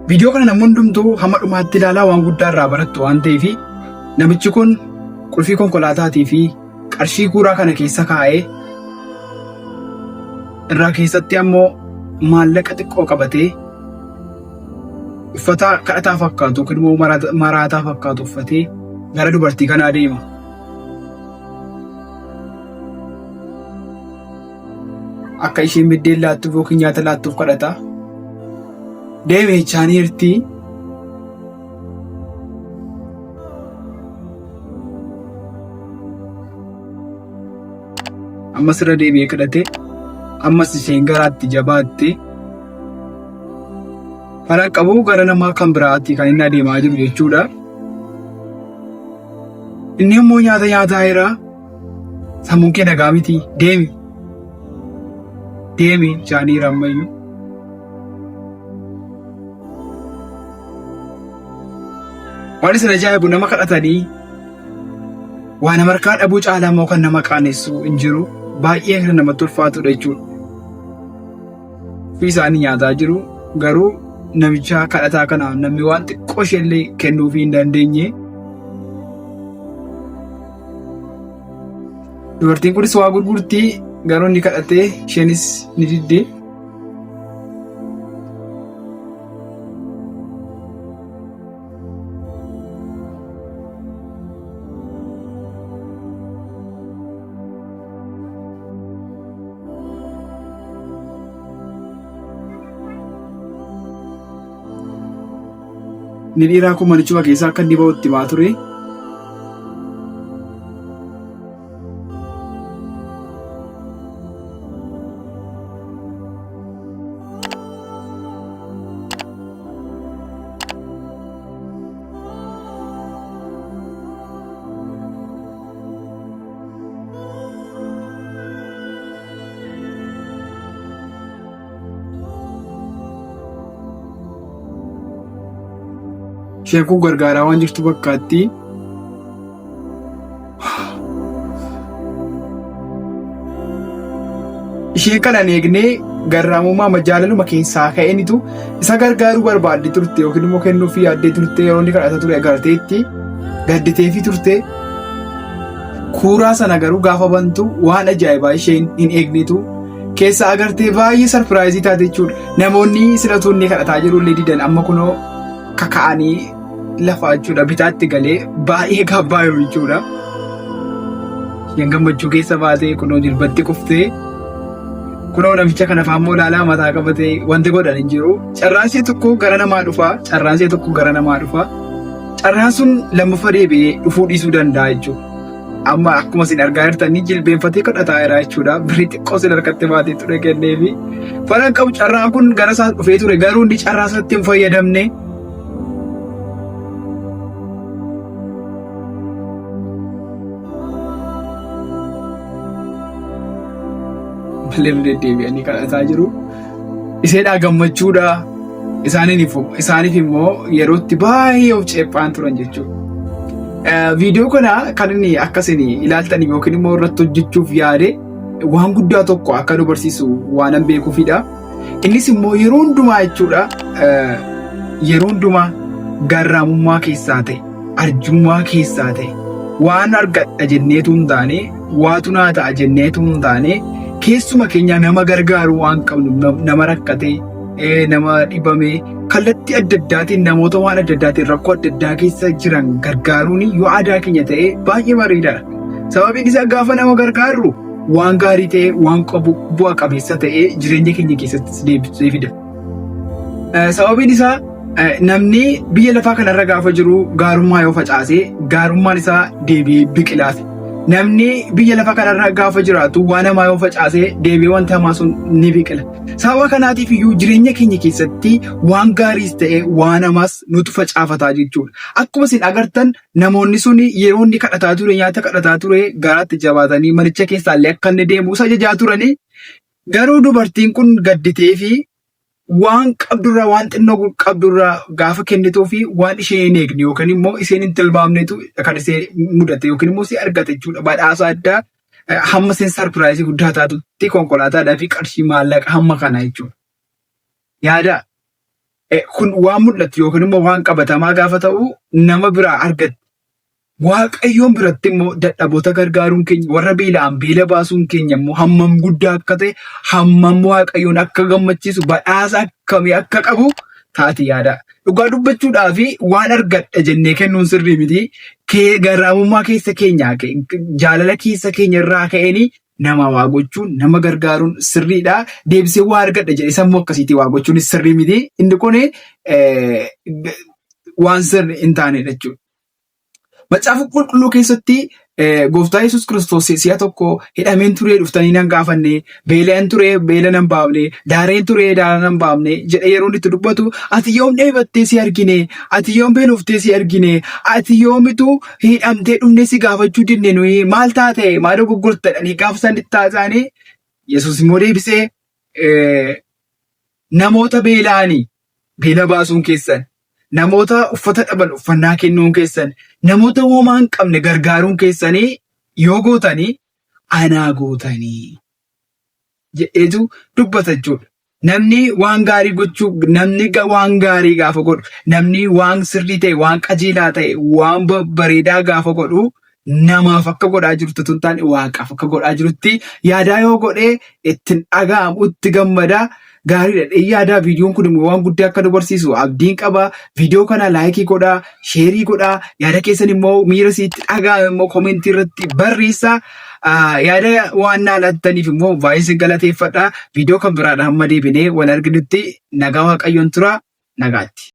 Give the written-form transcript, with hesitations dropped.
Viidiyoo kana namni hundumtuu hamma dhumaatti ilaalaa waan guddaa irraa barattu waan ta'eef namichi kun qulfii konkolaataatii fi qarshii kuuraa kana keessa kaa'ee irraa keessatti ammoo maallaqa xiqqoo qabatee uffata kadhataa fakkaatu yookiin immoo maraataa fakkaatu uffatee gara dubartii kanaa deema. Akka isheen biddeen laattuuf yookiin nyaata laattuuf kadhata. Deeme jechaanii jirti. Ammas irra deebi'ee kadhate. Ammas isheen garaatti jabaatte. Fara qabu gara nama kan biraatti kan inni adeemaa jiru jechuudha. Inni immoo nyaata nyaataa jira. Sammuun kee nagaa miti. Deemi. Deemi jaaniira ammayyuu. Waan isin ajaa'ibu nama kadhatanii waa nama harkaa dhabuu caalaa immoo kan nama qaanessu hin jiru. Baay'ee kan namatti ulfaatudha jechuudha. Ofii isaanii nyaataa jiru garuu namicha kadhataa kana namni waan xiqqoo isheellee kennuufii hin dandeenye. Dubartiin kunis waa gurgurtii garuu inni kadhatee isheenis ni didde. Inni dhiiraa kun manichuma keessaa akka inni ba'u itti himaa ture. Isheen kun gargaaraa waan jirtu fakkaatti. Isheen kana hin eegnee garraamummaa jaalaluma keessaa ka'eenitu isa gargaaruu barbaadde turte yookiin immoo kennuufii yaaddee turte yeroo inni kadhata ture agarteetti gadditeefii turte. Kuuraa sana garuu gaafa bantu waan ajaa'ibaa isheen hin eegnetu keessa agartee baay'ee sarpiraayizii taate jechuudha. Namoonni sila utuu inni kadhataa jiru illee didan amma kunoo kaka'anii lafa jechuudha bitaatti galee baay'ee gaabbaa jiru jechuudha. Isheen gammachuu keessa baatee kunoo jilbatti kuftee kunoo namicha kana afaan immoo ilaalaa mataa qabatee wanti godhan hin jiru. Carraan ishee tokko gara namaa dhufa. Carraan ishee tokko gara namaa dhufa. Carraan sun lammaffaa deebi'ee dhufuu dhiisuu danda'a jechuudha. Amma akkuma isin argaa jirtanii jilbeenfatee kadhataa jira jechuudha. Birrii xiqqoo isin harkatti baatee ture kenneefi. Fara qabu carraan kun gara isaa dhufee ture garuu inni carraa isaatti hin fayyadamne. Malee deddeebi'anii kadhataa jiru. Iseedhaa gammachuudha. Isaaniif immoo yerootti baay'ee of ceephaan turan jechuudha. Viidiyoo kana kan inni akkasiin ilaaltaniif yookiin immoo irratti hojjechuuf yaade waan guddaa tokko akka nu barsiisu waanan beekuufidha. Innis immoo yeroo hundumaa jechuudha yeroo hundumaa garraamummaa keessaa ta'e arjummaa keessaa ta'e waan argadha jenneetu hin taane waatu naa ta'a jenneetu hin taane keessuma keenya nama gargaaruu waan qabnu nama rakkate nama dhibame kallattii adda addaatiin namoota waan adda addaatiin rakkoo adda addaa keessa jiran gargaaruun yoo aadaa keenya ta'e baay'ee bareedaadha. Sababiin isaa gaafa nama gargaarru waan gaarii ta'e waan qabu bu'a qabeessa ta'e jireenya keenya keessattis deebisee fida. Sababiin isaa namni biyya lafaa kanarra gaafa jiru gaarummaa yoo facaase gaarummaan isaa deebi'ee biqilaaf. Namni biyya lafa kanarra gaafa jiraatu waan hamaa yoo facaase deebi'ee wanta hamaa sun ni biqila. Sababa kanaatiif iyyuu jireenya keenya keessatti waan gaariis ta'e waan hamaas nutu facaafataa jechuudha. Akkuma isin agartan namoonni sun yeroo inni kadhataa ture nyaata kadhataa ture garaatti jabaatanii manicha keessaa illee akka inni deemu isa ajajaa turanii garuu dubartiin kun gadditee fi waan qabdurraa waan xinnoo qabdurraa gaafa kennituu fi waan isheen hin eegne yookiin immoo isheen hin tilmaamnetu kan ishee mudate yookiin immoo ishee argate jechuudha. Badhaasa addaa hamma isheen sarpiraayizii guddaa taatutti konkolaataadhaa fi qarshii maallaqa hamma kana jechuudha. Yaadaa. Kun waan mul'atu yookiin immoo waan qabatamaa gaafa ta'u nama biraa argatta. Waaqayyoon biratti immoo dadhaboota gargaaruun keenya warra beela'an beela baasuun keenya immoo hammam guddaa akka ta'e hammam Waaqayyoon akka gammachiisu badhaasa akkamii akka qabu taati yaada. Dhugaa dubbachuudhaa fi waan argadha jennee kennuun sirrii miti. Kee garraamummaa keessa keenyaa jaalala keessa keenya irraa ka'eenii nama waa gochuun nama gargaaruun sirriidha. Deebisee waa argadha jedhee sammuu akkasiitii waa gochuun sirrii miti. Inni kun waan sirri hin taanedha jechuudha. Macaafa qulqulluu keessatti gooftaa Yesuus Kiristoos si'a tokko hidhameen turee dhuftanii nan gaafanne, beela'een turee beela nan baafne, daareen turee daara nan baafne jedhee yeroo inni itti dubbatu ati yoom dheebattee si argine, ati yoom beeloftee si argine, ati yoomitu hidhamtee dhufnee si gaafachuu didne nuyi maal taate maal dogoggorte jedhanii gaafa isaan itti haasa'anii Yesuus immoo deebisee namoota beela'anii beela baasuun keessan namoota uffata dhaban uffannaa kennuun keessan, namoota homaa hin qabne gargaaruun keessanii yoo gootanii anaa gootanii jedheetu dubbata jechuudha. Namni waan gaarii gochuu, namni waan gaarii gaafa godhu, namni waan sirrii ta'e, waan qajeelaa ta'e, waan babbareedaa gaafa godhu namaaf akka godhaa jirtu tun taane waaqaaf akka godhaa jirutti yaadaa yoo godhee ittiin dhaga'amu itti gammadaa gaariidha. Yaadaa viidiyoon kun immoo waan guddaa akka nu barsiisu abdiin qaba. Viidiyoo kana like godhaa, share godhaa, yaada keessan immoo miira isitti dhaga'ame immoo comment irratti barreessaa. Yaada waan naa laattaniif immoo baay'ee isin galateeffadha. Viidiyoo kan biraadhaan hamma deebinee wal arginutti nagaa Waaqayyoon tura. Nagaatti.